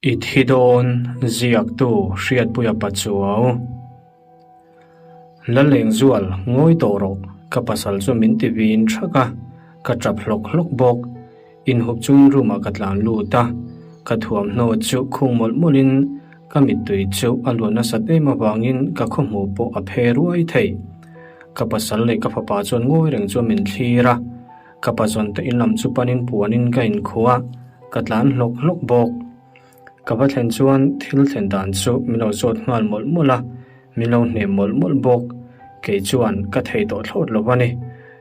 I thi dawn, ziaktu Hriatpuia Pachuau. Lalengzual, ngawi tawh rawh, ka pasal chu min ti vin thak a, ka tap hlawk hlawk bawk. Inhup chungin room ah ka tlan lut a, ka thuamhnaw chu khung mawlh mawlhin ka mittui chu a luan nasat em avangin ka khawhmuh pawh a phe ruai thei. Ka pasal leh ka fapa chuan ngawi reng chuan min thlir a, ka pazawn te in lam chu panin puanin ka inkhuh a, ka tlan hlawk hlawk bawk. Ka va thlen chuan thil thlen dan chu min lo zawt nghal mawlh mawlh a, min lo hnem mawlh mawlh bawk. Kei chuan ka thei tawh thlawt lo a ni.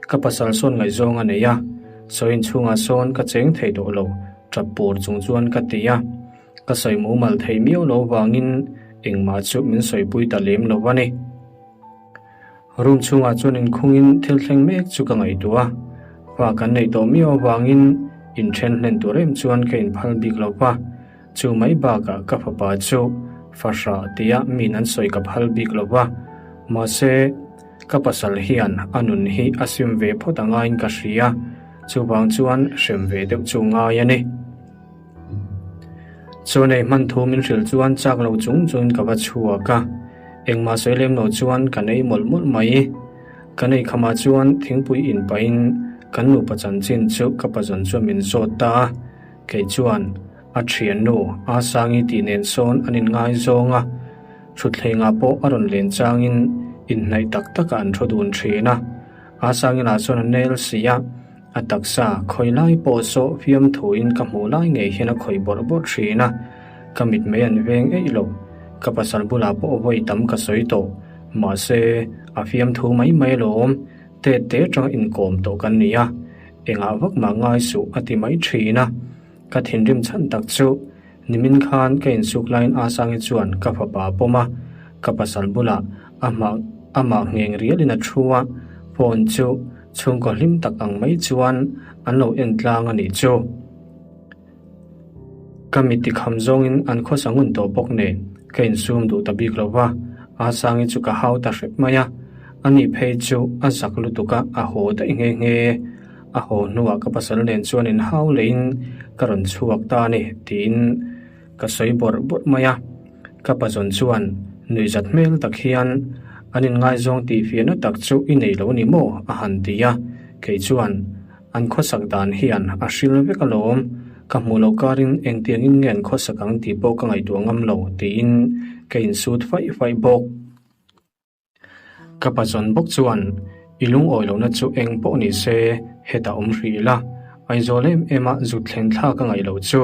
Ka pasal sawn ngaihzawng a nei a, sawi inchhungah sawn ka cheng thei tawh lo, tap pur chung chuan ka ti a. Ka sawi mumal thei miau lo vangin engmah chu min sawipui ta lem lo a ni. Room chhungah chuan inkhungin thil thleng mek chu ka ngaihtuah a, fa kan neih tawh miau avangin inthen hlen tur em chuan ka inphal bik lo va, chu mai bakah ka fapa chu fahrah tia min an sawi ka phal bik lo va, mahse ka pasal hian a nun hi a sim ve phawt a ngaiin ka hria, chuvang chuan hrem ve deuh chu ngai a ni. Chaw nei hman thu min hrilh chuan chak lo chung chungin ka va chhuak a, engmah sawi lem lo chuan ka nei mawlh mawlh mai. Ka nei khamah chuan thingpui in pahin kan nupa chanchin chu ka pazawn chuan min zawt ta a, kei chuan a thiannu Asangi tih nen sawn an inngaizawng a, thutthlengah pawh a rawn len changin inhnaih tak takah an thu dun thin a, Asangi lah chuan a nel si a. A taksa khawi lai pawh saw fiam thuin ka hmuh lai ngei hian a khawih bawrh bawrh thin a, ka mit mai an veng eih lo. Ka pasal bulah pawh vawi tam ka sawi tawh. Mahse, a fiam thu mai mai alawm, tet te atanga inkawm tawh kan ni a, engah vak mah ngai suh a ti mai thin a. Ka thinrim chhan tak chu nimin khan ka insuk laiin Asangi chuan ka fapa a pawm a, ka pasal bulah amah amah ngheng rialin a thu a, phone chu chhungkaw hlim tak ang mai chuan an lo en tlang a nih chu. Ka mit tikham zawngin an khawsa ngun tawh bawk nen ka insum duh ta bik lo va, Asangi chu ka hau ta hrep mai a, ani phei chu a zak lutuk a, a haw daih nghe nghe. A haw hnuah ka pasal nen chuan inhau leiin ka rawn chhuak ta a ni tiin ka sawi bawrh bawrh mai a. Ka pazawn chuan nuihzat hmel tak hian an inngaizawng tih fiahna tak chu i nei lo ni maw a han ti a. Kei chuan an khawsak dan hian a hril vek alawm, ka hmuh loh karin engtiangin nge an khawsak ang tih pawh ka ngaihtuah ngam lo tiin ka insut faih faih bawk. Ka pazawn bawk chuan i lungawi lohna chu eng pawh ni se hetah awm hrih ila, Aizawl em em a zut thlen thlak a ngaih loh chu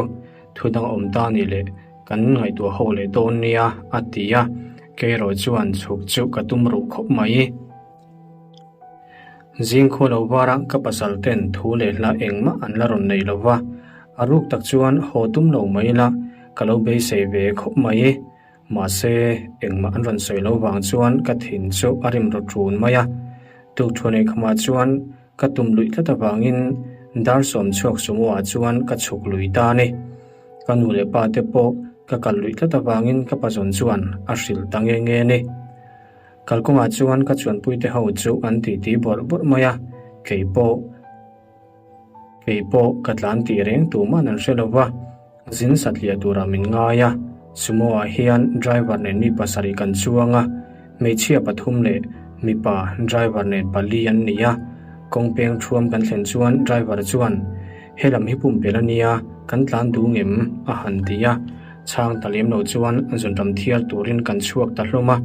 thu dang awm ta ni leh kan ngaihtuah ho leh dawn nia a ti a, kei erawh chuan chhuk chu ka tum ruh khawp mai. Zing khua lo vara ka pasal ten thu leh hla engmah an la rawn nei lova, a ruk tak chuan haw tum lo mai ila ka lo beisei ve khawp mai. Mahse, engmah an rawn sawi lo vang chuan ka thin chu a rim rawt run mai a. Tukthuan ei khamah chuan ka tum luih tlat avangin dar sawm chhuak sumo-ah chuan ka chhuk lui ta a ni. Ka nu leh pa te pawh ka kal luih tlat avangin ka pazawn chuan a hrilh ta nge nge a ni. Kalkawngah chuan ka chuanpuite ho chu an titi bawrh bawrh mai a, kei pawh Kei pawh ka tlan tih reng tuman an hre lo va, zin satliah turah min ngai a, Sumo ah hian driver nen mi pasarih kan chuang a, hmeichhia pathum leh mipa driver nen pali an ni a, kawng peng thuam kan thlen chuan driver chuan helam hi pumpelh a nia, kan tlan duh ngem a han ti a, chhang ta lem lo chuan zunram thiar turin kan chhuak ta hlawm a,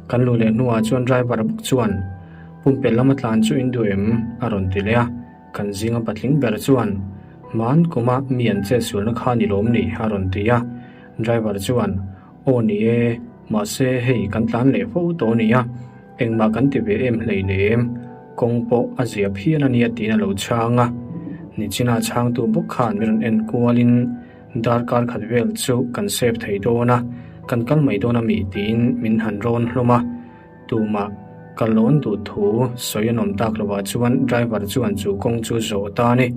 kan luh leh hnuah chuan driver bawk chuan. Pumpelh lama tlan chu in duh em? a rawn ti leh a, kan zinga patling ber chuan, Hman kuma mi an chet sualna kha ni lawm ni? a rawn ti a, driver chuan, Aw ni e, mahse hei kan tlan leh fo tawh a nia, engmah kan ti ve em hleinem, kawng pawh a zia phian a nia tiin a lo chhang a. Nichina chhangtu bawk khan min rawn en kualin darkar khat vel chu kan save thei dawn a, kan kal mai dawn a mi tiin min han rawn hlawm a. Tumah ka lawn duh thu sawi an awm tak lovah chuan driver chuan chu kawng chu zawh ta a ni.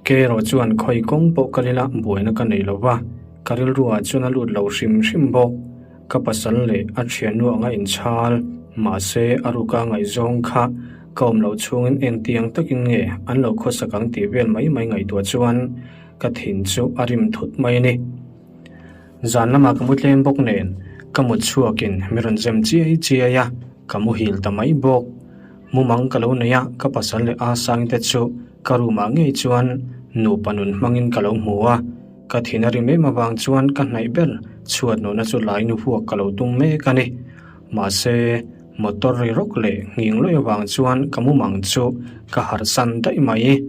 Kei erawh chuan khawi kawng pawh kal ila buaina ka nei lova, ka rilruah chuan a lut lo hrim hrim bawk. Ka pasal leh a thiannu anga inchhal, mahse a ruka ngaihzawng kha ka awm loh chhungin engtiang takin nge an lo khawsak ang tih vel mai mai ngaihtuah chuan. ka thin chu a rim thut mai a ni. Zan lamah ka mu tlem bawk nen ka mut chhuakin mi rawn zem chiai chiai a, ka muhil ta mai bawk. Mumang ka lo nei a, ka pasal leh a sangte chu ka room ah ngei chuan nupa nun hmangin ka lo hmu a, ka thin a rim em avang chuan ka hnaih ber chhuat nawhna chu lai nu huak ka lo tum mek a ni. Mahse, motor ri rawk leh nghing lawih avang chuan ka mumang chu ka harh san daih mai.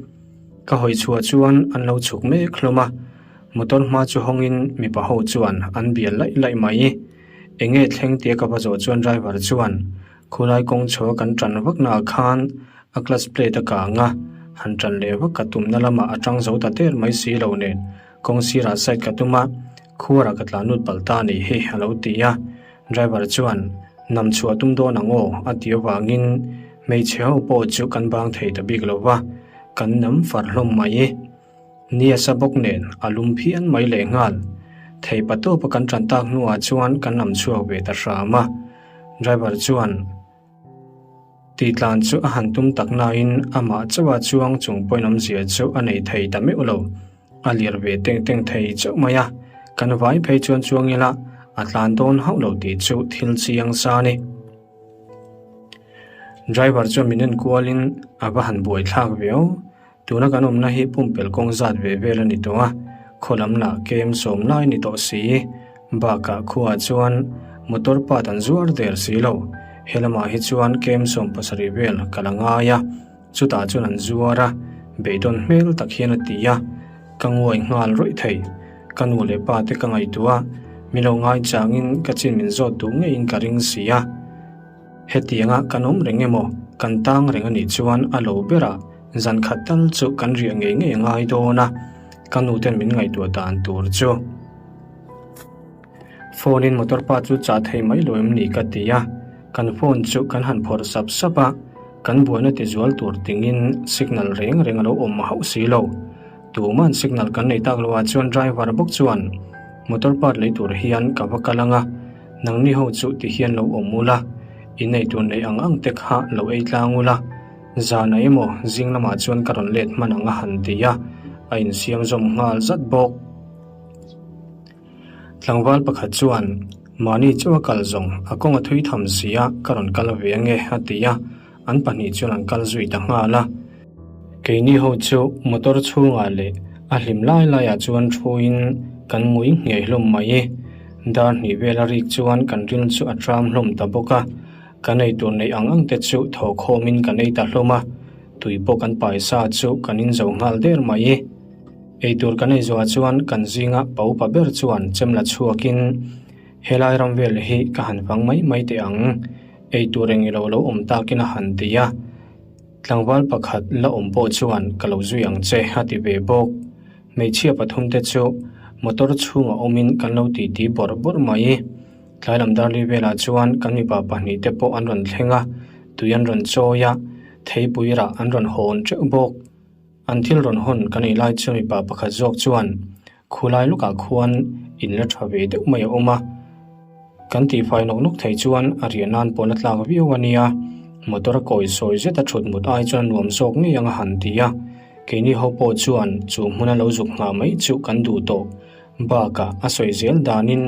Ka hawi chhuah chuan an lo chhuk mek hlawm a, motor hma chu hawngin mipa ho chuan an bial laih laih mai. Enge thleng tia ka va zawh chuan driver chuan Khulai kawng chhuah kan tan vak naah khan a clutch plate a kang a, han tan leh vak ka tumna lamah a tang zo ta der mai si lo nen kawng sirah side ka tum a, khuarah ka tlan lut palh ta a nih hi a lo ti a. Driver chuan nam chhuah tum dawn ang aw a ti avangin hmeichhe ho pawh chu kan bang thei ta bik lo va, kan nam far hlawm mai. Ni a sa bawk nen a lum phian mai leh nghal. Thei pa tawpa kan tan tak hnuah chuan kan lam chhuak ve ta hram a. Driver chuan tih tlan chu a han tum tak nain amah chauha chuang chung pawhin awmzia chu a nei thei ta meuh lo. A lir ve teng teng thei chauh mai a, kan vai phei chuan chuang ila a tlan dawn hauh lo tih chu thil chiang sa a ni. Driver chuan min en kualin a va han buai thlak viau. Tuna kan awmna hi pumpelh kawng zat ve vel a ni tawh a, khaw lam lah kem sawm lai ni tawh si. Bakah khuaah chuan motor part an zuar der si lo. He lamah hi chuan kem 70 vel ka la ngai a, chutah chuan an zuar a, beidawn hmel tak hian a ti a, ka nguai nghal rawih thei. Ka nu leh pa te ka ngaihtuah a, min lo ngai changin ka chin min zawt duh ngeiin ka ring si a. Hetianga kan awm reng emaw, kan tang reng a nih chuan a lo berah zan khat tal chu kan riah ngei ngei a ngai dawn a, ka nu ten min ngaihtuah dan tur chu. Phone in motor pa chu chah thei mai lo em ni ka ti a, kan phone chu kan han phawrh sap sap a, kan buaina ti zual tur tingin signal reng reng a lo awm hauh si lo. Tuman signal kan nei tak loh ah chuan driver bawk chuan motor part lei tur hian ka va kal ang a, Nangni ho chu ti hian lo awm ula, i nei tur nei ang ang te kha lo ei tlang ula, zan ah emaw zing lamah chuan ka rawn let hman ang a han ti a, a insiam zawm nghal zat bawk. Tlangval pakhat chuan, Mahni chu a kal zawng, a kawng a thui tham si a, ka rawn kal ve ange a ti a, an pahnih chuan an kal zui ta nghal a. Keini ho chu motor chhungah leh a hlim lai laiah chuan thuin kan ngui nghiai hlawm mai. Dar hnih vela rik chuan kan ril chu a tram hlawm ta bawk a, kan eitur neih ang ang te chu thaw khawmin kan ei ta hlawm a, tui pawh kan pai sa chu kan inzo nghal der mai. Eitur kan ei zuah chuan kan zinga pa upa ber chuan chem la chhuakin helai ram vel hi ka han fang mai mai teh ang, eitur eng ilo lo awm takin a han ti a. Tlangval pakhat la awm pawh chuan ka lo zui ang che a ti ve bawk. Hmeichhia pathum te chu motor chhungah awmin kan lo titi bawrh bawrh mai. Tlai lam darli velah chuan kan mipa pahnih te pawh an rawn thleng a, tui an rawn chawi a, theipui rah an rawn hawn teuh bawk. An thil rawn hawn kan ei lai chu mipa pakhat zawk chuan Khulai lukah khuan in la tha ve deuh mai a awm a, kan tihfai nawk nawk thei chuan a riah nan pawn a tlak viau a nia, motor a kawi sawi zet a thut mut ai chuan a nuam zawk ngei ang a han ti a, keini ho pawh chuan chu hmuna lo zuk nghah mai chu kan duh tawh bakah a sawi zel danin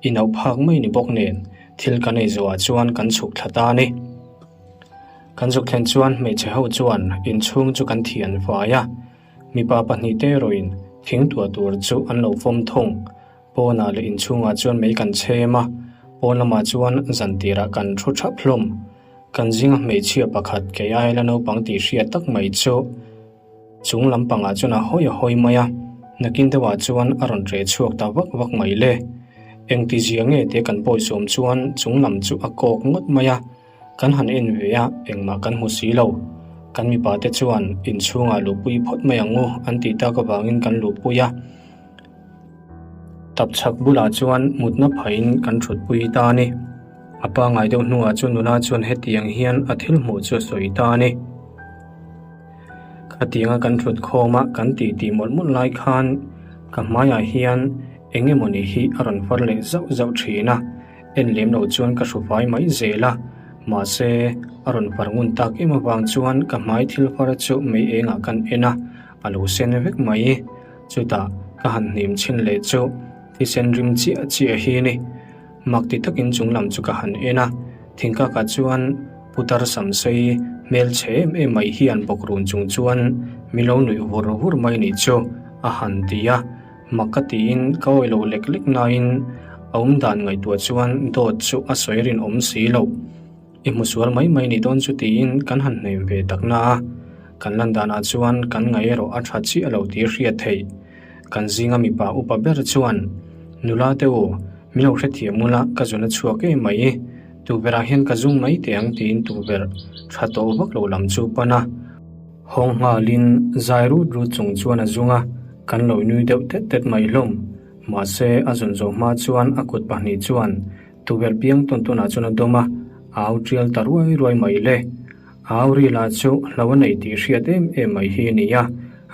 inauh phak mai ni bawk nen thil kan ei zawhah chuan kan chhuk thla ta a ni. Kan zuk thlen chuan hmeichhe ho chuan inchhung chu kan thian fai a. Mipa pahnihte erawhin thing tuah tur chu an lo fawm thung. Pawnah leh inchhungah chuan mei kan chhem a, pawn lamah chuan zan tirah kan thu thap hlawm. Kan zinga hmeichhia pakhat kei aia la naupang tih hriat tak mai chu chung lampangah chuan a hawi a hawi mai a, nakin deuhah chuan a rawn reh chhuak ta vak vak mai le. Engtizia nge tia kan pawisawm chuan chung lam chu a kawk ngawt mai a. Kan han en ve a, engmah kan hmu si lo. Kan mipa te chuan inchhungah luhpui phawt mai ang u an tih tak avangin kan luhpui a. Tapchhak bulah chuan mutna phahin kan thutpui ta a ni. A pangai deuh hnuah chuan nula chuan hetiang hian a thil hmuh chu a sawi ta a ni. Khatianga kan thut khawm a kan tih tih mawlh mawlh lai khan ka hmaiah hian eng emawni hi a rawn far leh zauh zauh thin a. En lem lo chuan ka hru fai mai zel a, mahse a rawn far ngun tak em avang chuan ka hmai thil far chu mei engah kan en a, a lo sen vek mai. Chutah ka han hnim chhin leh chu thisen rim chiah chiah hi a ni. Mak ti takin chung lam chu ka han en a, thingkakah chuan putar sam sei hmel chhe em em mai hian bawk run chung chuan mi lo nuih vur vur mai nih chu a han ti a. Mak ka tiin ka awih lo lek lek nain a awm dan ngaihtuah chuan dawt chu a sawi rinawm si lo. I hmu sual mai mai nih dawn chu tiin kan han hnem ve tak na a, kan lan danah chuan kan ngaih erawh a tha chiah lo tih hriat theih. Kan zinga mipa upa ber chuan, Nula te u, min lo hrethiam ula ka zun a chhuak em mai, tukverhah hian ka zung mai teh ang tiin tukverh tha tawh vak lo lam chu pan a. Hawng nghalin zai rut rut chung chuan a zung a, kan lo nui deuh tet tet mai hlawm. Mahse a zun zawh hma chuan a kut pahnih chuan Tukverh piang tawn tawnah chuan a dawm a, a au tial ta ruai ruai mai le. A au ri lah chu hlo a nei tih hriat em em mai hi a ni a,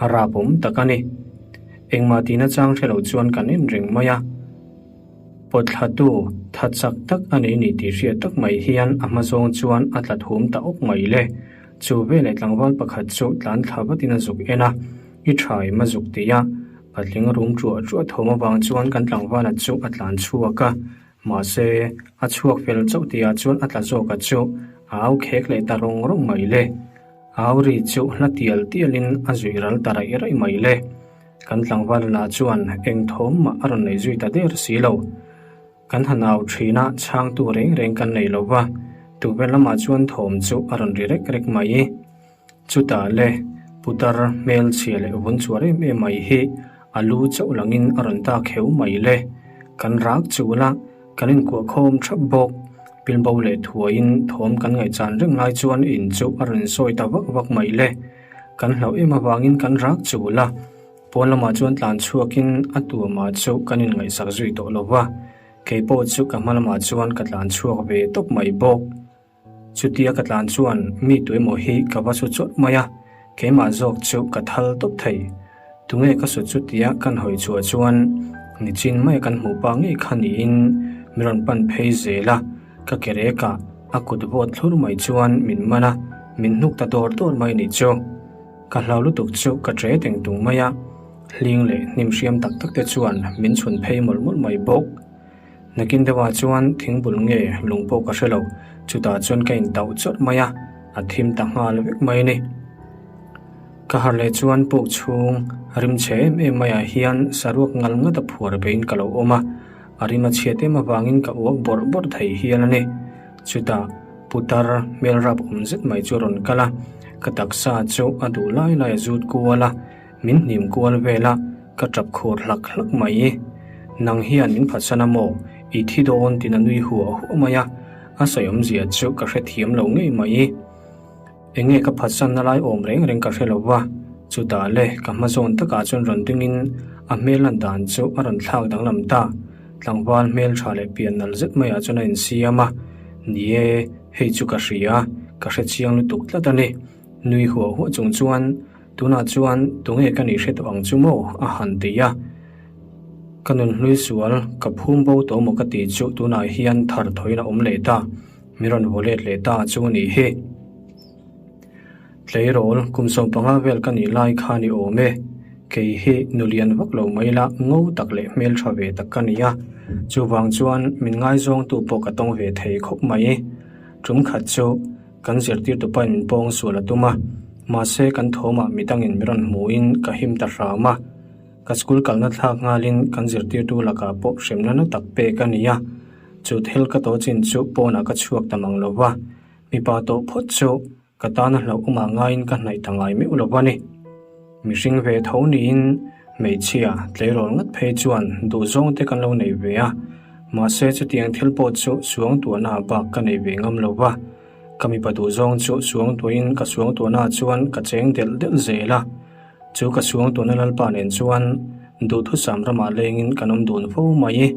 a rap awm tak a ni. Engmah tihna chang hre lo chuan kan en reng mai a. Pawthlatu tha chak tak a nei ni tih hriat tak mai hian a hma zawng chuan a tla thum ta awk mai le. Chu veleh tlangval pakhat chu tlan thla vatin a zuk en a, I tha em a zuk ti a, Patling rum ṭuah ṭuah thawm avang chuan kan tlangvala chu a tlan chhuak a, mahse a chhuak fel chauh tihah chuan a tla zawk a chu a au khek leh ta rawng rawng mai le. A au ri chu hla tial tialin a zui ral ta raih raih mai le. Kan tlangvala lah chuan eng thawm mah a rawn nei zui ta der si lo. Kan han au thin a, chhangtu reng reng kan nei lo va, tukverh lamah chuan thawm chu a rawn ri rek rek mai. Chutah le, putar hmelchhia leh vun chhuar em em mai hi a lu chauh langin a rawn ta kheu mai le. Kan rak chul a, kan inkuah khawm thap bawk. Pilbo leh thuaiin thawm kan ngaihchan reng lai chuan in chu a rawn sawi ta vak vak mai le. Kan hlauh em avangin kan rak chul a, pawn lamah chuan tlan chhuakin a tuamah chu kan inngaihsak zui tawh lo va, kei pawh chu ka hma lamah chuan ka tlan chhuak ve tawp mai bawk. Chutia ka tlan chuan mi tuemaw hi ka va su chawt mai a, keimah zawk chu ka thal tawp thei. Tunge ka su chutia kan hawi chhuah chuan nichin maia kan hmuh pa ngei kha niin min rawn pan phei zel a, ka ke rekah a kut vawt thlur mai chuan min man a, min hnuk ta dawr dawr mai ni chu. Ka hlau lutuk chu ka ṭe teng tung mai a, hling leh hnim hriam tak tak te chuan min chhun phei mawlh mawlh mai bawk. Nakin deuhah chuan thingbul nge lung pawh ka hre lo, chutah chuan ka intauh chawrh mai a, a thim ta nghal vek mai a ni. Ka harh leh chuan puk chhung rim chhe em em maiah hian saruak ngal ngat a phuar beiin ka lo awm a, a rim a chhiat em avangin ka uak bawrh bawrh thei hial a ni. Chutah putar hmel rap awm zet mai chu a rawn kal a, ka taksa chu a duh lai lai a zut kual a, Min hnim kual vel a, ka tap khur hlak hlak mai. Nang hian min phatsan a maw? I thi dawn tiin a nui huah huah mai a, a sawi awmzia chu ka hrethiam lo ngei mai. Enge ka phatsanna lai awm reng reng ka hre lo va, chutah le ka hma zawn takah chuan rawn dingin a hmel lan dan chu a rawn thlak danglam ta. Tlangval hmeltha leh pian nalh zet maiah chuan a insiam a, ni e, hei chu ka hria, ka hrechiang lutuk tlat a ni. Nui huah huah chung chuan Tunah chuan tunge ka nih hre tawh ang chu maw? a han ti a. Ka nun hlui sual, ka phum bo tawh maw ka tih chu tunah hian thar thawiin a awm leh ta, min rawn vaw let leh ta chu a nih hi. Tleirawl, kum 15 vel ka nih lai kha ni awm e. Kei hi nu lian vak lo mai la ngo tak leh hmeltha ve tak ka ni a, chuvang chuan min ngaizawngtu pawh ka tawng ve thei khawp mai. Tum khat chu Kan zirtirtu pain min pawng sual a tum a, mahse kan thawmah midangin mi rawn hmuhin ka him ta hram a. Ka school kalna thlak nghalin kan zirtirtu lakah pawh hremna na tak pek a ni a, chu thil ka tawh chin chu pawnah ka chhuak ta mang lo va, mipa tawh phawt chu ka tana hlauhawmah ngaiin ka hnaih ta ngai meuh lo va ni. Mihring ve tho niin hmeichhia tleirawl ngat phei chuan duhzawng te kan lo nei ve a, mahse chutiang thil pawh chu suangtuahna bak ka nei ve ngam lo va. Ka mipa duhzawng chu suangtuahin ka suangtuahna chuan ka cheng delh delh zel a, chu ka suangtuahna Lalpa nen chuan duhthusam ramah lengin kan awm dun fo mai.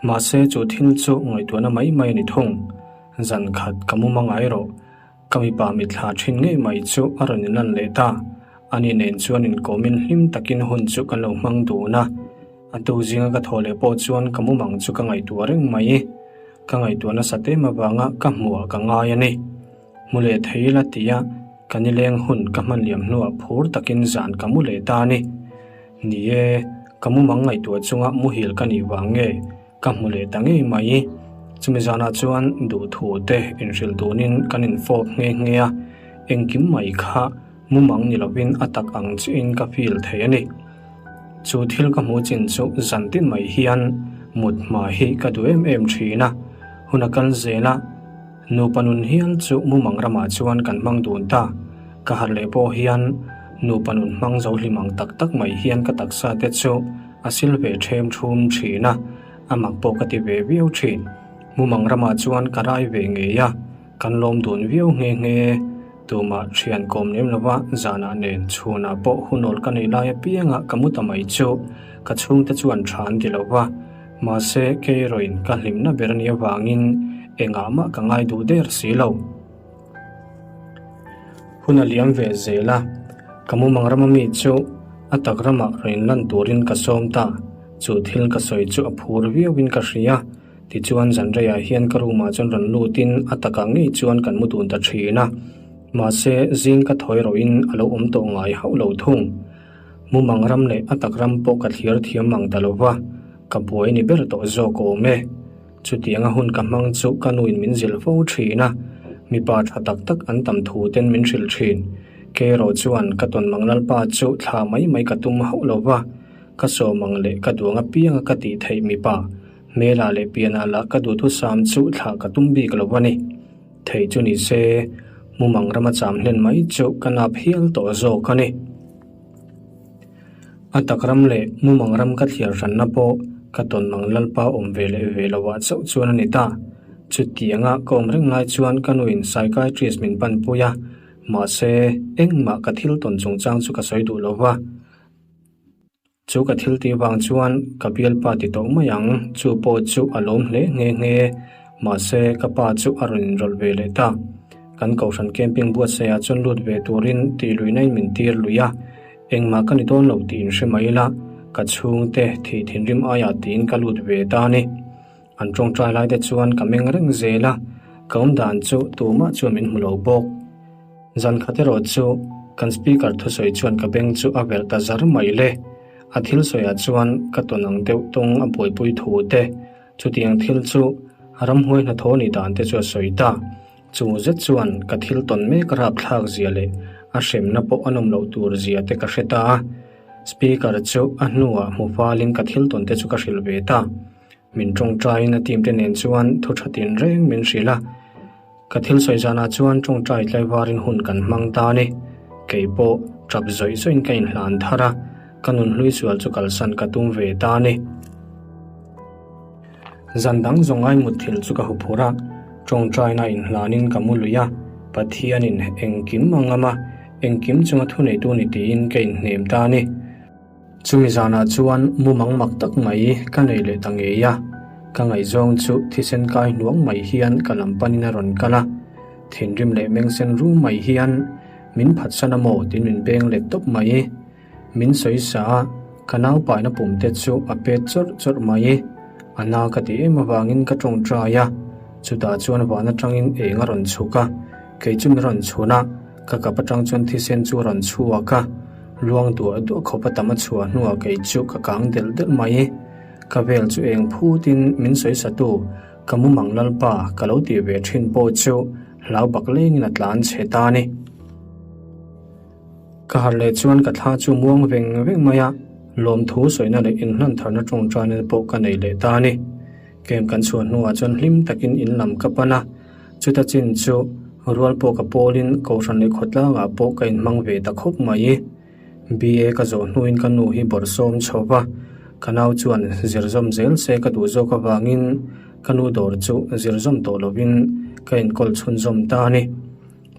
Mahse chu thil chu ngaihtuahna mai mai a ni thung. Zan khat ka mu mangai rawh. Ka mipa mitthla thin ngei mai chu a rawn inlan leh ta. Ani nen chuan inkawmin hlim takin hun chu kan lo hmang dun a. A tu zinga ka thaw leh pawh chuan ka mumang chu ka ngaihtuah reng mai. Ka ngaihtuah nasa tem avanga ka hmuhah ka ngai a ni. Hmu leh thei ila tia ka nileng hun ka hman liam hnuah phur takin zan ka mu leh ta a ni. Ni e, ka mumang ngaihtuah chunga muhil ka nih vang nge ka hmu leh ta ngei mai. Chumi zanah chuan duhthu te inhrilh dunin kan infawp nghe nghe a, engkim mai kha mumang ni lovin a tak ang chiahin ka feel thei a ni. Chu thil ka hmuh chin chu zan tin mai hian mut hma hi ka duh em em thin a, hun a kal zel a, Nupa nun hial chu mumang ramah chuan kan hmang dun ta. Ka harh leh pawh hian nupa nun hmang zo hlim ang tak tak mai hian ka taksa te chu a sil ve ṭhem ṭhum ṭhin a, a mak pawh ka ti ve viau ṭhin. Mumang ramah chuan ka rai ve ngei a, kan lawm dun viau nghe nghe. Tumah ṭhian kawm lem lova zanah nen chhunah pawh hunawl ka neih lai apianga ka mu ta mai chu ka chhungte chuan ṭha an ti lo va. Mahse, kei erawhin ka hlimna ber a nih avangin engah mah ka ngai duh der si lo. Hun a liam ve zel a, ka mumang rama mi chu a tak ramah rawn inlan turin ka sawm ta. Chu thil ka sawi chu a phur viauin ka hria. Tichuan zanreiah hian ka room ah chuan rawn lutin a takah ngei chuan kan mu dun ta thin a. Mahse, zing ka thawi erawhin a lo awm tawh ngai hauh lo thung. Mumang ram leh a tak ram pawh ka thlir thiam mang ta lo va, ka buai ni ber tawh zawk awm e. Chutianga hun ka hmang chu ka nuin min zilh fo thin a, mipa tha tak tak an tam thu ten min hrilh thin. Kei erawh chuan ka tawn mang lalpa chu thla mai mai ka tum hauh lo va, ka sawm ang leh ka duang apianga ka tih theih mipa hmelah leh pianah lah ka duhthusam chu thlah ka tum bik lo a ni. Thei chu ni se, mumang rama cham hlen mai chu ka nap hial tawh zawk a ni. A tak ram leh mumang ram ka thliar hranna pawh ka tawn mang lalpa awm ve leh ve loah chauh chuan a ni ta. Chutianga ka awm reng lai chuan ka nuin psychiatrist min panpui a, mahse engmah ka thil tawn chungchang chu ka sawi duh lo va. Chu ka thil tih vang chuan ka bialpa ti tawh mai ang, chu pawh chu a lawm hle nghe nghe. Mahse, ka pa chu a rawn inrawlh ve leh ta. Kan kohhran camping buatsaihah chuan lut ve turin tih luihnain min tir lui a, engmah ka ni dawn lo tih inhre mai ila, ka chhungte thih thinrim aiah tiin ka lut ve ta a ni. An tawngtai lai te chuan ka meng reng zel a, ka awm dan chu tumah chuan min hmu lo bawk. Zan khat erawh chu kan speaker thusawi chuan ka beng chu a verh ta zar mai le. A thil sawiah chuan ka tawn ang deuh tawng a buaipui thu te, chutiang thil chu ramhuai hnathawh ni dan te chu a sawi ta. Chu zet chuan ka thil tawn mek rapthlak zia leh a hremna pawh a nawm loh tur zia te ka hre ta a. Speaker chu a hnuah hmu falin ka thil tawn te chu ka hrilh ve ta. Min tawngtaiin a team te nen chuan thu tha tin reng min hrilh a. Ka thil sawi zanah chuan tawngtai tlaivarin hun kan hmang ta a ni. Kei pawh tap zawih zawihin ka inhlan thar a, ka nun hlui sual chu kalsan ka tum ve ta a ni. Zan dang zawng ai mutthilh chu ka huphurh a, tawngtaina inhlanin ka mu lui a, Pathianin engkim a ngam a, engkim chunga thuneitu ni tiin ka inhnem ta a ni. Chumi zanah chuan mumang mak tak mai ka nei leh ta ngei a, ka ngaihzawng chu thisen kai hnuang mai hian ka lam panin a rawn kal a, thinrim leh mengsen rum mai hian min phatsan a maw tiin min beng let tawp mai. Min sawi sa a, ka naupaina pum te chu a pet chawrh chawrh mai. A na ka ti em avangin ka tawngtai a, chutah chuan van atangin eng a rawn chhuk a, kei chu min rawn chhun a, Ka kap atang chuan thisen chu a rawn chhuak a, luang duah duah khawp a tam a chhuah hnuah kei chu ka kang delh delh mai. Ka vel chu eng phutin min sawi satu ka mumang lalpa ka lo tih ve thin pawh chu hlau bak lengin a tlan chhe ta a ni. Ka harh leh chuan ka thla chu muang veng veng mai a, lawmthu sawina leh inhlan tharna tawngtaina pawh ka nei leh ta a ni. Camp kan chhuah hnuah chuan hlim takin in lam ka pan a, chuta chin chu rual pawh ka pawlin Kohhran leh khawtlangah pawh ka inhmang ve ta khawp mai. BA ka zawh hnuin ka nu hi bawrhsawm chho va, ka nau chuan zir zawm zel se ka duh zawk avangin ka nu dawr chu zir zawm tawh lovin ka inkawl chhunzawm ta a ni.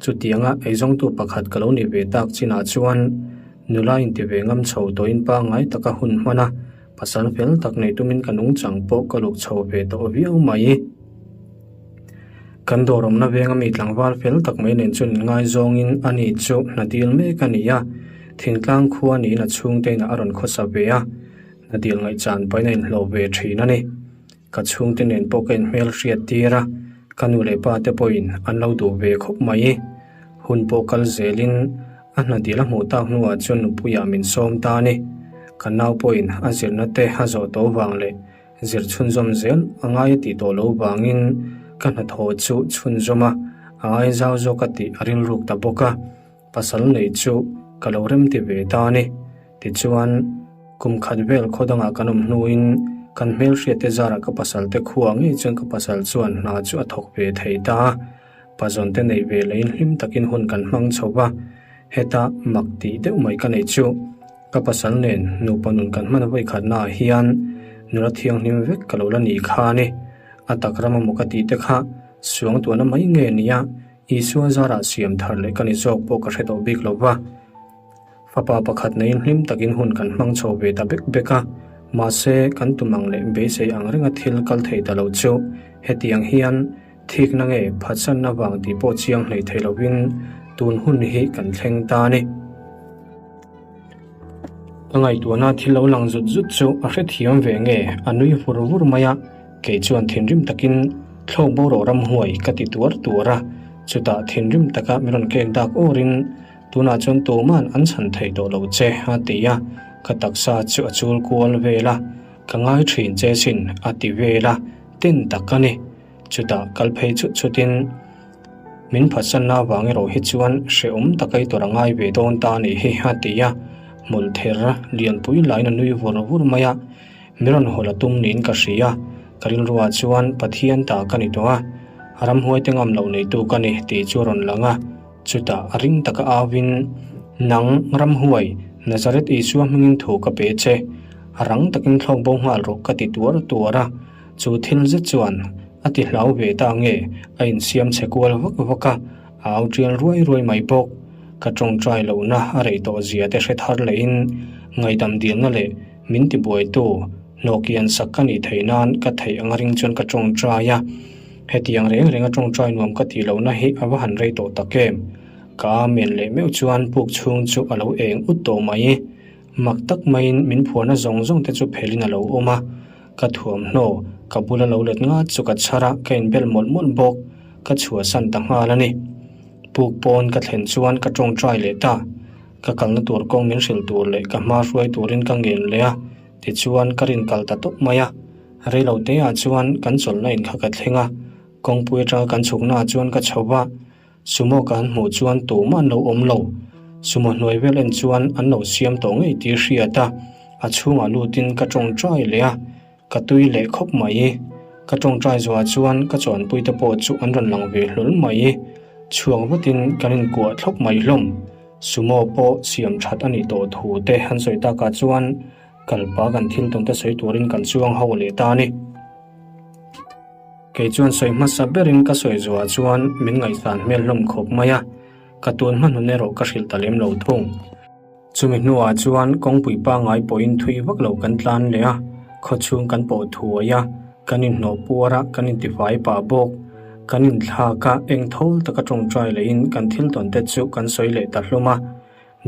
Chutianga eizawngtu pakhat ka lo nih ve tak chinah chuan nula inti ve ngam chho tawhin pangngai taka hun hman a, Pasal fel tak neih tumin ka nungchang pawh ka luk chho ve tawh viau mai. Kan dawr awmna venga mi tlangval fel tak mai nen chuan inngaizawngin a ni chu hna dil mek a ni a, thingtlang khua niin a chhungte inah a rawn khawsa ve a, hna dil ngaihchan pahin a inhlawh ve thin a ni. Ka chhungte nen pawh ka inhmel hriat tir a, ka nu leh pa te pawhin an lo duh ve khawp mai. Hun pawh kal zelin a hna dil a hmuh tak hnuah chuan nupuiah min sawm ta a ni. Ka nau pawhin a zirna te a zawh tawh vang leh zir chhunzawm zel a ngai a tih tawh loh vangin ka hnathawh chu chhunzawm a, a ngai zau zawk a tih a rilruk ta bawk a. Pasal neih chu ka lo remti ve ta a ni. Tichuan, kum khat vel khaw dangah kan awm hnuin kan hmelhriatte zarah ka pasal te khuaa ngei chuan ka pasal chuan hna chu a thawk ve thei ta a. Pazawn te neih ve leiin hlim takin hun kan hmang chho va, heta mak tih deuh mai ka neih chu ka pasal nen nupa nun kan hman vawi khatnaah hian nula thianghlim vek ka lo la ni kha a ni. A tak ram emaw ka tih te kha suangtuahna mai nge nia Isua zarah siam thar leh ka ni zawk pawh ka hre tawh bik lo va. Fapa pakhat neiin hlim takin hun kan hmang chho ve ta bek bek a, mahse kan tum ang leh beisei ang renga thil kal thei ta lo chu hetiang hian thikna nge phatsanna vang tih pawh chiang hlei thei lovin tun hun hi kan thleng ta a ni. Ka ngaihtuahna thil lo lang zut zut chu a hrethiam ve nge a nui vur vur mai a, kei chuan thinrim takin thlawk boruak ramhuai ka ti tuar tuar a, chutah thinrim taka min rawn kek dak awrin Tunah chuan tuman an chhan thei tawh lo che a ti a, ka taksa chu a chul kual vel a, ka ngai thin che sin a ti vel a, ten tak a ni. Chutah kal phei chut chutin min phatsanna avang erawh hi chuan hrehawm taka i tawrh a ngai ve dawn ta a nih hi a ti a, hmul ther lianpui laiin a nui vur vur mai a, mi rawn hawl a tum niin ka hria, ka rilruah chuan Pathian ta ka ni tawh a, ramhuai te ngam loh neitu ka ni tih chu a rawn lang a. Chutah a ring taka auin, Nang, ramhuai, Nazareth Isua hmingin thu ka pe che. A rang takin thlawk bo nghal rawh ka ti tuar tuar a. Chu thil zet chuan a ti hlau ve ta nge a insiam chhe kual vak vak a, a au tial ruai ruai mai bawk. Ka tawngtai lohna a rei tawh zia te hre thar lehin ngaihdam dilna leh min tibuaitu hnawhkian sak ka nih theih nan ka theih anga ring chuan ka tawngtai a. Hetiang reng renga tawngtai nuam ka tih lohna hi a va han rei tawh tak em? Ka amen leh meuh chuan puk chhung chu a lo eng ut tawh mai. Mak tak maiin min phuarna zawng zawng te chu phelin a lo awm a. Ka thuamhnaw, ka bula lo let ngat chu ka chhar a, ka inbel mawlh mawlh bawk. Ka chhuahsan ta nghal a ni. Puk pawn ka thlen chuan ka tawngtai leh ta. Ka kalna tur kawng min hrilh tur leh ka hma hruai turin ka ngen leh a, tichuan ka rin kal ta tawp mai a. Reilo teah chuan kan chawlhna in kha ka thleng a, kawngpui atanga kan chhuknaah chuan ka chho va, sumo ka han hmuh chuan tumah an lo awm lo. Sumo hnuai vel en chuan an lo siam tawh ngei tih hriat a, a chhungah lutin ka tawngtai leh a, ka tui leh khawp mai. Ka tawngtai zuah chuan ka chuanpuite pawh chu an rawn lang ve hlawl mai. Chhuak vatin kan inkuah thlawp mai hlawm. Sumo pawh siam that a nih tawh thu te an sawi takah chuan Kalpa kan thil tawn te sawi turin kan chuang ho leh ta a ni. Kei chuan sawi hmasa berin ka sawi zuah chuan min ngaihsan hmel hlawm khawp mai a, ka tun hmanhun erawh ka hrilh ta lem lo thung. Chumi hnuah chuan kawngpui pangngai pawhin thui vak lo kan tlan leh a, khawchhung kan pawh thuai a, kan inhnawh puar a, kan intifai pah bawk. Kan inthlak a, eng thawl taka tawngtai lehin kan thil tawn te chu kan sawi leh ta hlawm a.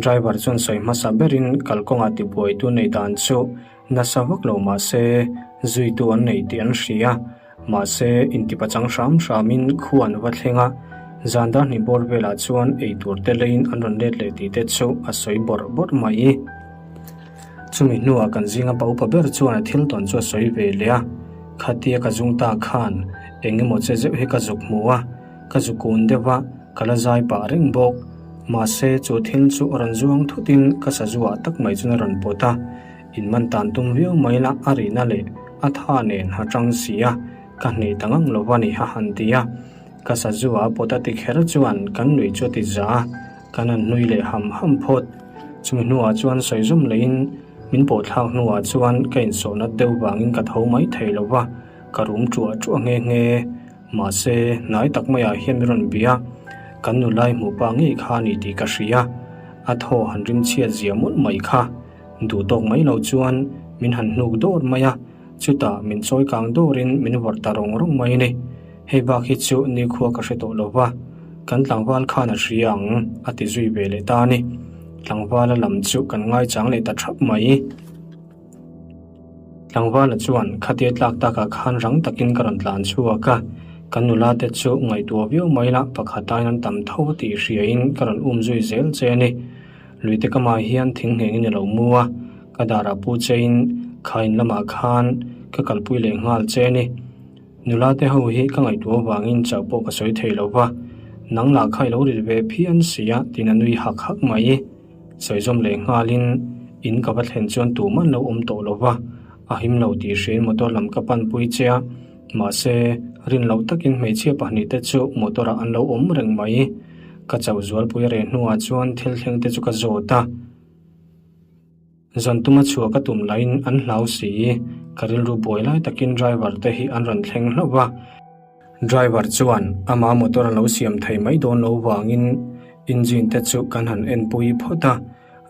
Driver chuan sawi hmasa berin kalkawngah tibuaitu nei dan chu nasa vak lo mah se zuitu an nei tih an hria. Mahse, intipachang hram hramin khu an va thleng a, zan dar hnih bawr velah chuan eitur te leiin an rawn let leh tih te chu a sawi bawrh bawrh mai. Chumi hnuah kan zinga pa upa ber chuan a thil tawn chu a sawi ve leh a, Khatia ka zung ta khan eng emaw che zeuh hi ka zuk hmu a, Ka zu kun deuh a, ka la zai pah reng bawk. Mahse, chu thil chu a rawn zuang thutin ka sazuah tak mai chuan a rawn pawt a. In man tan tum viau mai la a rihna leh a tha nen a tang si a, ka hneh ta ngang lo va ni a han ti a. Ka sazuah a pawt a ti kher chuan kan nui chu a ti za a, kan han hnui leh ham ham phawt. Chumi hnuah chuan sawi zawm lehin min pawh thlak hnuah chuan ka insawhnat deuh vangin ka tho mai thei lo va, ka rum ṭuah ṭuah nghe nghe. Mahse, hnai tak maiah hian min rawn bia, kan nulai hmuh pa ngei kha a ni tih ka hria. A thaw han rim chhiat zia mawlh mai kha. Duh tawk mai lo chuan min han hnuk dawr mai a, chutah min chawi kang dawrin min vawrh ta rawng rawng mai a ni. Hei bak hi chu nikhua ka hre tawh lo va, kan tlangval khan a hria ang, a ti zui ve leh ta a ni. Tlangvala lam chu kan ngaichang leh ta thap mai. Tlangvala chuan khatia tlak takah khan rang takin ka rawn tlan chhuak a, kan nula te chu ngaihtuah viau mai la pakhat aiin an tam tho tih hriain ka rawn um zui zel che a ni. Luite kamah hian thing nghengin a lo mu a, Ka darah pu chein khain lamah khan ka kalpui leh nghal che a ni. Nula te ho hi ka ngaihtuah avangin chauh pawh ka sawi thei lo va, nang lah kha i lo rit ve phian si a tiin a nui hak hak mai. Sawi zawm leh nghalin in ka va thlen chuan tumah an lo awm tawh lo va, a him lo tih hriain motor lam ka panpui che a, mahse rin loh takin hmeichhia pahnihte chu motor ah an lo awm reng mai. Ka chauh zualpui reh hnuah chuan thil thleng te chu ka zawt a. Zan tuma chhuah ka tum laiin an hlau si. Ka rilru buai lai takin driver te hi an rawn thleng hlauh va. Driver chuan ama motor a lo siam thei mai dawn lo vangin engine te chu kan han enpui phawt a,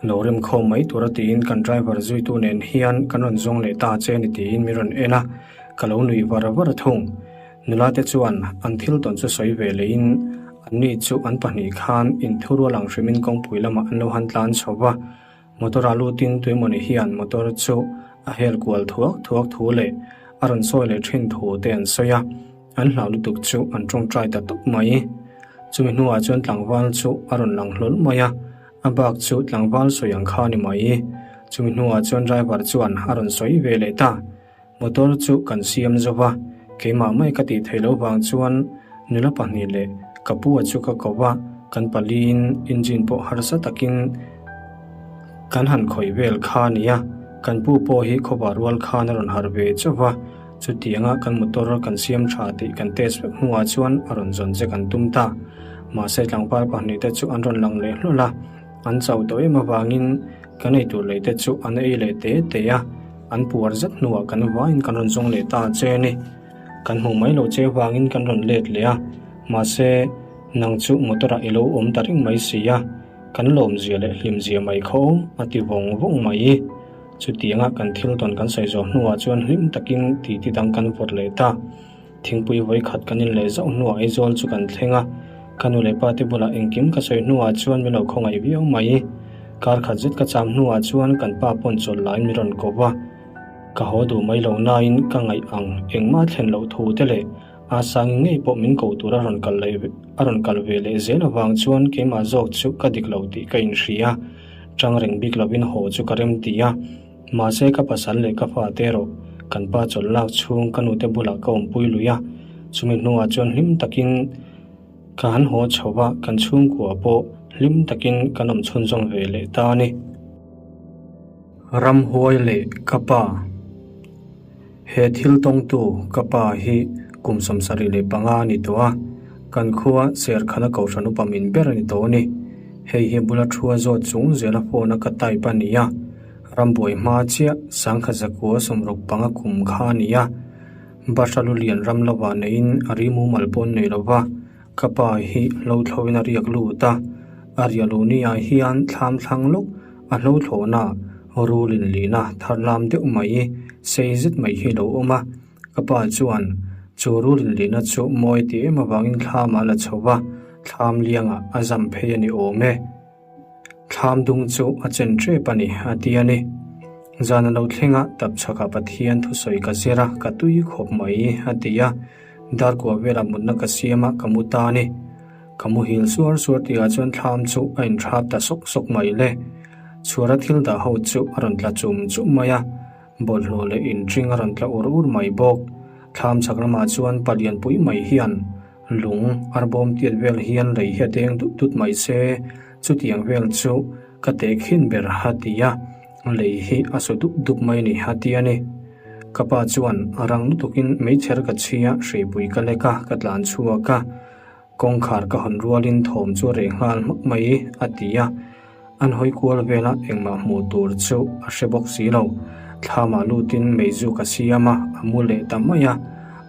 lo rem khawm mai tura tiin kan driver zuitu nen hian kan rawn zawng leh ta che ni tiin min rawn en a, ka lo nuih var var thung. Nula te chuan an thil tawn chu sawi ve leiin anni chu an pahnih khan inthurual ang hrimin kawngpui lamah an lo han tlan chho va. Motor ah lutin tuemawni hian motor chu a hel kual thuak thuak thu leh a rawn sawi leh thin thu te an sawi a, an hlau lutuk chu an tawngtai ta tawp mai. Chumi hnuah chuan tlangval chu a rawn lang hlawl mai a, a bak chu tlangval sawi ang kha a ni mai. Chumi hnuah chuan driver chuan a rawn sawi ve leh ta. Motor chu kan siam zo va, keimah mai ka tih theih loh vang chuan nula pahnih leh ka pu-a chu ka ko va, kan paliin engine pawh harsa takin kan han khawih vel kha a ni a, kan pu pawh hi khawpa rual khan a rawn harh ve chauh va, chutianga kan motor kan siam tha tih kan test vek hnuah chuan a rawn zawn che kan tum ta. Mahse tlangval pahnih te chu an rawn lang leh hlawlh a. An chau tawh em avangin kan eitur lei te chu an ei leh te te a, an puar zet hnuah kan vaiin kan rawn zawng leh ta che a ni. Kan hmuh mai lo che avangin kan rawn let leh a, mahse nang chu motor ah i lo awm ta reng mai si a, kan lawmzia leh hlimzia mai khaw a ti vawng vawng mai. Chutianga kan thil tawn kan sawi zawh hnuah chuan hlim takin titi dang kan vawt leh ta. Thingpui vawi khat kan inleh zauh hnuah Aizawl chu kan thleng a, ka nu leh pa te bulah engkim ka sawi hnuah chuan min lo khawngaih viau mai. Kar khat zet ka cham hnuah chuan kan pa pawn chawlh laiin min rawn ko va, ka haw duh mai lo nain ka ngaih ang engmah thlen loh thu te leh a sangi ngei pawh min ko tur a rawn kal leh a rawn kal ve leh zel avang chuan keimah zawk chu ka dik lo tih ka inhria. Chang reng bik lovin haw chu ka rem ti a. Mahse ka pasal leh ka fate erawh kan pa chawlh lak chhung ka nute bulah ka awmpui lui a, chumi hnuah chuan hlim takin ka han haw chho va, kan chhungkua pawh hlim takin kan awm chhunzawm ve leh ta a ni. Ramhuai leh ka pa He thil tawngtu ka pa hi kum 75 a ni tawh a, kan khua Serkhana Kohhran upa min ber a ni tawh a ni. Hei hi bula thua zawt chung zela phone a ka type a ni a. Rambuai hma chiah sangkhat zakua 65 kum kha a ni a, Bahra lulian ram lovah neiin a ri mumal pawn nei lova, ka pa hi hlothlawin a riak lut a, a riah luh niah hian thlam thlang lawk a hlothlawhna rulin lihna thar lam deuh mai sei zet mai hi lo awm a, ka pa chuan chu rulin lihna chu mawi ti em avangin thlamah a la chho va, thlam liangah a zam phei a ni awm e. Thlam dung chu a chen tep a ni, a ti a ni. Zan a lo thleng a, tapchhakah Pathian thusawi ka zir a, ka tui khawp mai, a ti a. Darkua velah mutna ka siam a, ka mu ta a ni. Ka muhil suar suar tihah chuan thlam chu a inthap ta sawk sawk mai le. Chhuara thil dah ho chu a rawn tla chum chum mai a, bawlhhlawh leh inṭing a rawn tla ur ur mai bawk. Thlam chhak lamah chuan palianpui mai hian Lung arbawm tiat vel hian lei hi a deng dut dut mai se, chutiang vel chu ka tehkhin ber a ti a, lei hi a su dup dup mai ni a ti a ni. Ka pa chuan a rang lutukin meichher ka chhi a, hreipui ka lek a, ka tlan chhuak a, kawngkhar ka hawn rualin thawm chu a reh nghal hmak mai a ti a. An hawi kual vela engmah hmuh tur chu a hre bawk si lo. Thlamah lutin meizuk a siam a, a mu leh ta mai a.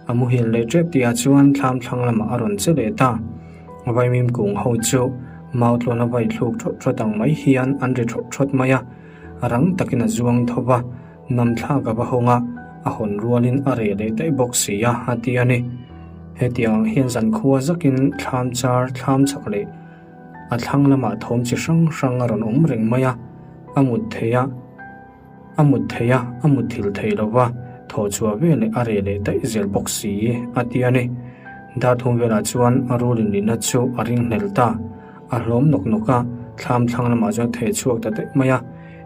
A muhil leh tep tihah chuan thlam thlang lamah a rawn che leh ta. Vaimim kung ho chu mau tlawn a vai thluk thawt thawt ang mai hian an ri thawt thawt mai a. Rang takin a zuang tho va, nam thlak a va hawng a, a hawn rualin a reh leh daih bawk si a, a ti a ni. Hetiang ang hian zankhua zakin thlam char, thlam chak leh A thlang lamah thawm chi hrang hrang a rawn awm reng mai a, a mut thei a, a mut thei a, a mut thil thei lo va, thaw chhuah vel leh a reh leh daih zel bawk si a ti a ni. Dar thum velah chuan a rul inlihna chu a ring hnel ta, a hlawm nawk nawk a, thlam thlang lamah chuan theh chhuak ta daih mai a.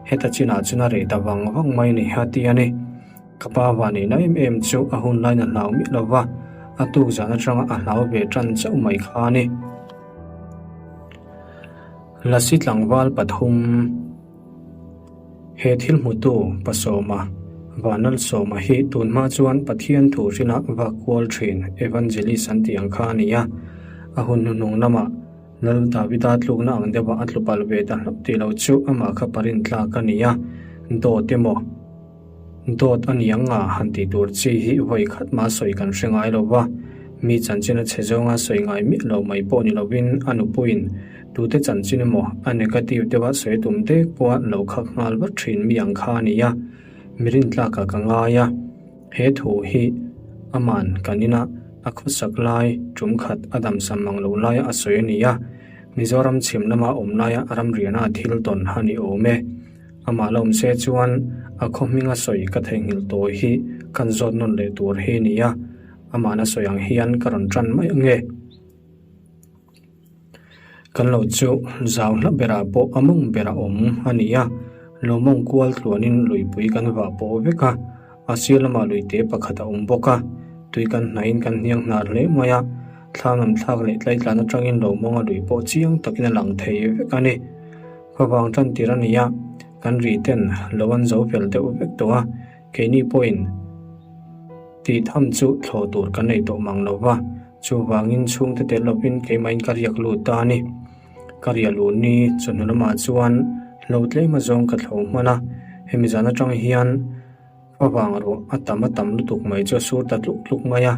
Heta chinah chuan a reh ta vang vang mai ni a ti a ni. Ka pa vanneihna em em chu a hun laiin a hlau miah lo va, a tuk zan atanga a hlau ve tan chauh mai kha a ni. Lasi tlangval pathum. He thil hmutu Pasawma, Vanlalsawma hi tunhma chuan Pathian thu hrila vak kual thin Evangelist an tih ang kha a ni a, a hun hnuhnung lamah Lal Davida tlukna ang deuhah a tlu palh ve ta hlauh tih lo chu amah kha parin tlak a ni a, dawt emaw Dawt a ni ang a han tih tur chi hi vawi khat mah sawi kan hre ngai lo va, mi chanchin a chhe zawnga sawi ngai miah lo mai pawh ni lovin a nupuiin tute chanchin emaw a negative deuha sawi tum dek pawha lo khak nghal vat thin mi ang kha a ni a, mi rintlakah ka ngai a. He thu hi aman kan ina a khawsak lai tum khat a damsam mang lo laia a sawi a ni a, Mizoram chhim lama awm laia ramriana thil tawn a ni awm e. Amah la awm se chuan a khaw hminga sawi ka theihnghilh tawh hi kan zawt nawn leh tur hi a ni a, amahna sawi ang hian ka rawn tan mai ang e. Kan lo chu zau hla berah pawh a mawng ber a awm a ni a, lo mawng kual tluanin luipui kan vah pawh vek a, a sir lamah luite pakhat a awm bawk a, tui kan hnaihin kan hniang hnar hle mai a, thla nam thlak leh tlaitlan atangin lo mawnga lui pawh chiang takin a lang thei vek a ni. Favang tan tir a ni a, kan ri ten lo an zo fel deuh vek tawh a, keini pawhin tih tham chu thlawh tur kan nei tawh mang lo va, chuvangin chhungte tel lovin keimahin ka riak lut ta a ni. Ka riah luh ni chawhnu lamah chuan hlo tlem azawng ka thlo hman a, hemi zan atang hian Favang ruah a tam a tam lutuk mai chu a sur ta tluk tluk mai a,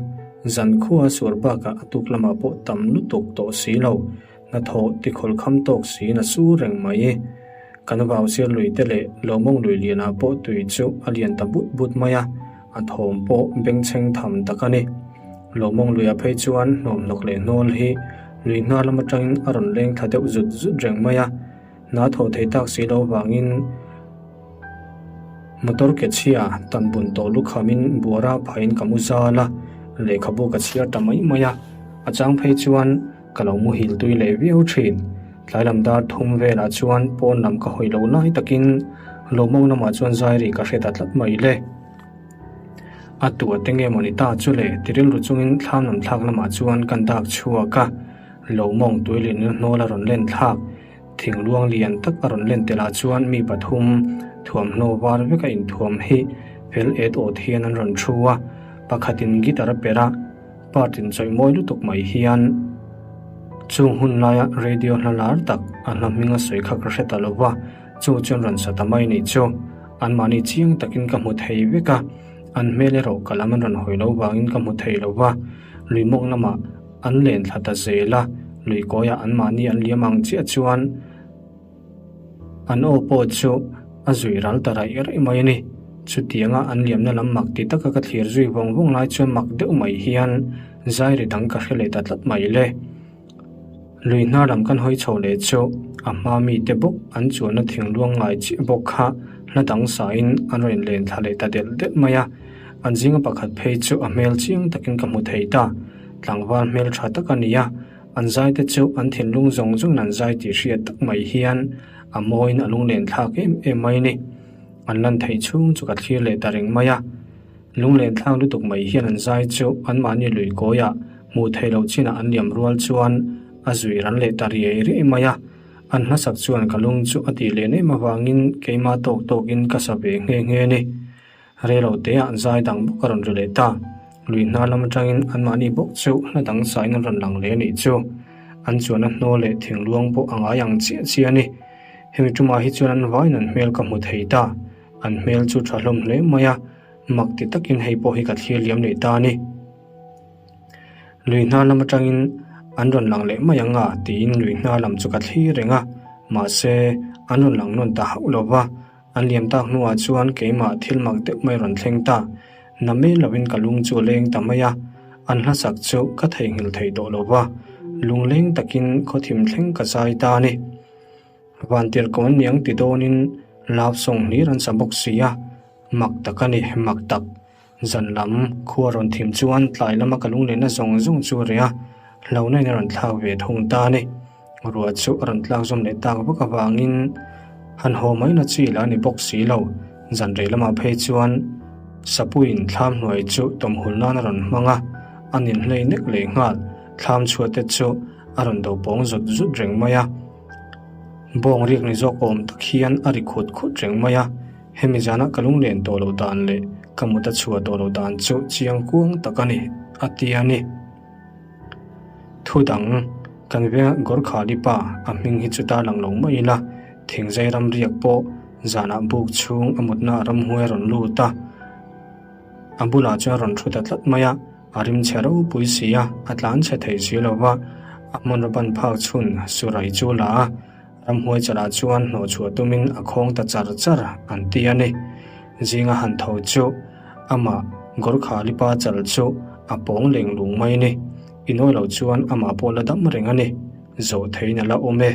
zan khua a sur bakah a tuk lamah pawh tam lutuk tawh si lo, hnathawh tikhawlh kham tawk siin a sur reng mai. Kan vau sir lui te leh Lawmawng lui lianah pawh tui chu a lian ta but but mai a, a thawm pawh bengchheng tham tak a ni. Lawmawng luiah phei chuan hnawmhnawk leh hnawl hi lui hnar lam atangin a rawn leng thla deuh zut zut reng mai a, hna thawh thei tak si lo vangin, Motor ke chhia tan bun tawh lukhamin buara phain ka mu zal a, lehkhabu ka chhiar ta mai mai a, a chang phei chuan ka lo muhil tui leh viau thin. Tlai lam dar thum velah chuan pawn lam ka hawi lo lai takin lawmawng lamah chuan zai ri ka hre ta tlat mai le. A tu a te nge mawni ta chu le ti rilru chungin thlam lam thlak lamah chuan kan dak chhuak a, lawmawng tuilin hnawl a rawn len thlak. Thingluang lian tak a rawn len tel ah chuan mi pathum thuamhnaw var vek a inthuam hi fel et awt hian an rawn thu a, pakhatin guitar a perh a, part inchawih mawi lutuk mai hian chung hun laia radio hla lar tak a hla hming a sawi kha ka hre ta lo va, chu chuan rawn sa ta mai nih chu anmahni chiang takin ka hmu thei vek a, an hmel erawh ka lam an rawn hawi lo vangin ka hmu thei lo va, luimawk lamah. An len thla ta zel a, lui kawiah anmahni an liam ang chiah chuan an aw pawh chu a zui ral ta raih raih mai a ni. Chutianga an liamna lam mak ti taka ka thlir zui vawng vawng lai chuan mak deuh mai hian zai ri dang ka hre leh ta tlat mai le. Lui hnar lam kan hawi chho leh chu a hma mite bawk an chuanna thingluang ngai chiah bawk kha hla dang sain an rawn inlen thla leh ta delh delh mai a. An zinga pakhat phei chu a hmel chiang takin ka hmu thei ta. Tlangval hmel tha tak a ni a, an zai te chu an thinlung zawng zawngin an zai tih hriat tak mai hian a mawiin a lunglen thlak em em mai a ni. An lan theih chhung chu ka thlir leh ta reng mai a. Lunglen thlak lutuk mai hian an zai chu anmahni lui kawiah hmuh theih loh chinah an liam rual chuan a zui ran leh ta riai riai mai a. An hmasak chuan ka lung chu a tih len em avangin keimah tawk tawkin ka sa ve nghe nghe a ni. Reilo teah zai dang bawk a rawn ri leh ta. Lui hnar lam atangin anmahni bawk chu hla dang sain an rawn lang leh a nih chu. An chuan a hnawl leh thingluang pawh a ngai ang chiah chiah a ni. Hemi tumah hi chuan an vaiin an hmel ka hmu thei ta. An hmel chu tha hlawm hle mai a, mak ti takin hei pawh hi ka thlir liam leh ta a ni. Lui hnar lam atangin an rawn lang leh mai ang a tiin lui hnar lam chu ka thlir reng a, mahse an rawn lang nawn ta hauh lo va. An liam tak hnuah chuan keimah thil mak deuh mai rawn thleng ta. Na mai lovin ka lung chu a leng ta mai a, an hlasak chu ka theihnghilh thei tawh lo va, lungleng takin khawthim thleng ka zai ta a ni. Vantir ko an niang ti dawnin love song hlir an sa bawk si a, mak tak a ni, mak tak. Zan lam khua rawn thim chuan tlai lama ka lunglenna zawng zawng chu a reh a, hlauhna in a rawn thlak ve thung ta a ni. Ruah chu a rawn tlak zawm leh tak vak avangin Han haw mai na chi lah a ni bawk si lo. Zan rei lamah phei chuan Sapuiin thlam hnuai chu tawmhul nan a rawn hmang a, a ninhlei nek leh nghal. Thlam chhuate chu a rawn do pawng zut zut reng mai a. Bawng riak ni zawk awm tak hian a ri khut khut reng mai a. Hemi zana ka lunglen tawh loh dan leh ka mut a chhuah tawh loh dan chu chiang kuang tak a ni, a ti a ni. Thu dang, kan venga Gorkhali pa a hming hi chu tarlang lo mai ila, thingzai ram riak pawh zanah buk chhung a mutna ramhuai a rawn lut a, a bulah chuan a rawn thu ta tlat mai a, a rim chhe ropui si a, a tlan chhe thei si lo va, a hmanraw ban phak chhun Surai chu la a, Ramhuai chalah chuan hnawhchhuah tumin a khawng ta char char an ti a ni. Zinga han tho chu amah Gorkhali pa chal chu a pawng leng lung mai ni. Inawi loh chuan amah pawh la dam reng a ni. Zawh theiin a la awm e.